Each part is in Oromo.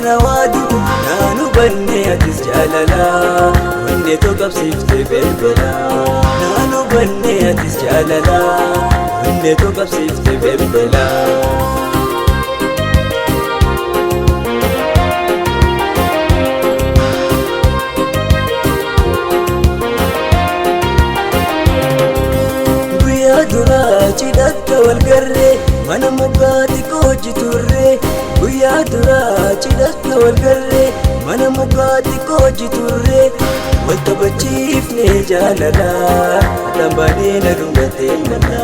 kana waadu naanu banne atis jaalala wanne to qabsiifte belbela naanu banne atis jaalala wanne to qabsiifte belbela. Guyyaa duraa cidhakka wal garree mana mukaa xiqqoo turre guyyaa duraa cidhakka wal garree mana mukaa xiqqoo turre wal taphachiifne jaalala addaan baanee na dhungattee mala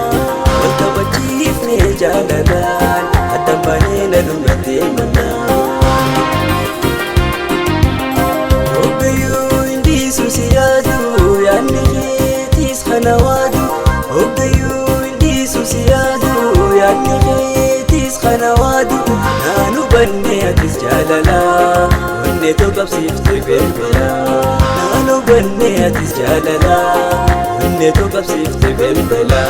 wal taphachiifne jaalalaan addaan baanee na dhungattee mala. Hoggayyuu hindiisu si yaadu yaadni keetiis kana waadu hoggayyuu hindiisu si yaadu yaadni keetiis kana waadu naanu banne atis jaalala wanne to qabsiifte belbela naanu banne atis jaalala wanne to qabsiifte belbela.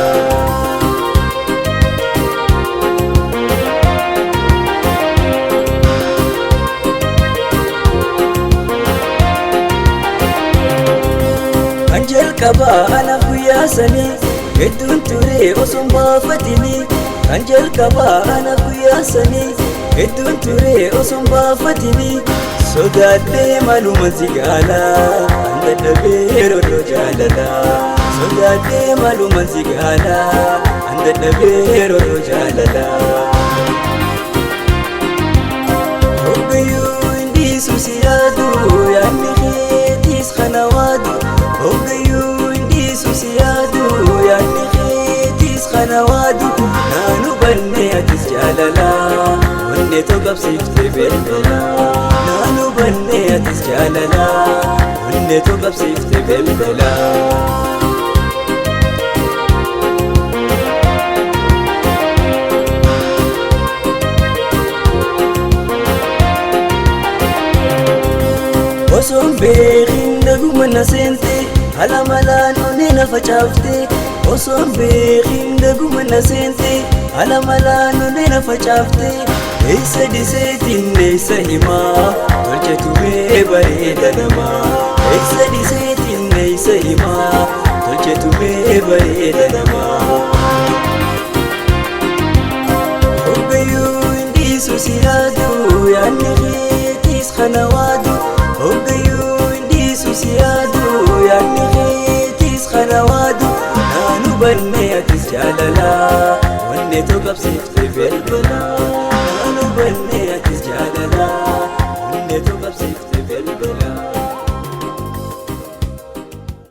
Kan jalqabaa anaaf guyyaa sanii hedduun ture osoo hin baafatini kan jalqabaa anaaf guyyaa sanii hedduun ture osoo hin baafatini sodaadhee maaluma si gaala an dadhabee roorroo jaalala sodaadhee maaluma si gaala an dadhabee roorroo jaalala. Hoggayyuu hindiisu si yaadu yaadni keetiis kana waadu hoggayyuu hindiisu si yaadu yaadni keetiis kana waadu naanu banne atis jaalala wanne to qabsiifte belbela naanu banne atis jaalala wanne to qabsiifte belbela. Osoon beekin dhaguma na seente haala malaan onnee na facaafte osoon beekin dhaguma na seente haala malaan onnee na facaafte eessa dhiseetiin eessa himaa tolche tumee bareeda namaa eessa dhiseetiin eessa himaa tolche tumee bareeda namaa. Hoggayyuu hindiisu si yaadu yaadni keetiis kana waadu hoggayyuu hindiisu si yaadu yaadni keetiis kana waadu naanu banne atis jaalala wanne to qabsiifte belbela naanu banne